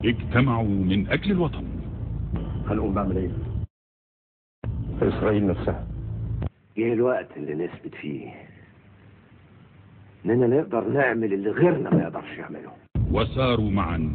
اجتمعوا من أجل الوطن. هنقوم بعمل ايه؟ في إسرائيل نفسها. جه الوقت اللي نثبت فيه إننا نقدر نعمل اللي غيرنا ما يقدرش يعمله. وساروا معا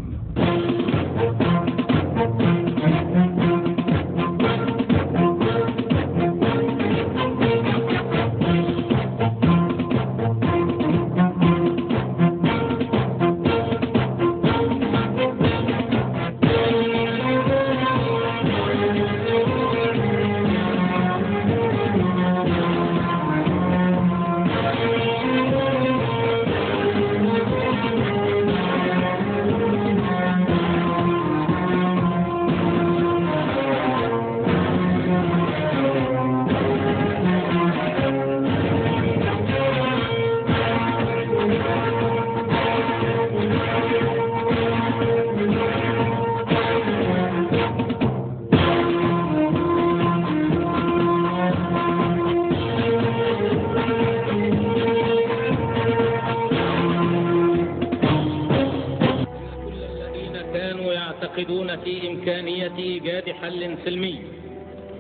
يعتقدون في إمكانية إيجاد حل سلمي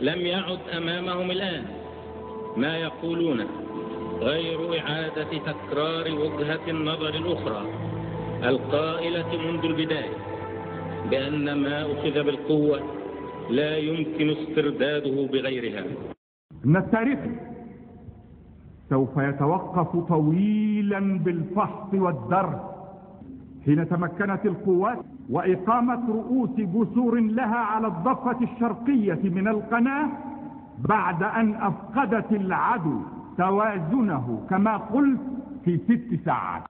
لم يعد أمامهم الآن ما يقولونه غير إعادة تكرار وجهة النظر الأخرى القائلة منذ البداية بأن ما أخذ بالقوة لا يمكن استرداده بغيرها. إن التاريخ سوف يتوقف طويلا بالفحص والدرس حين تمكنت القوات وإقامة رؤوس جسور لها على الضفة الشرقية من القناة بعد أن أفقدت العدو توازنه كما قلت في 6 ساعات.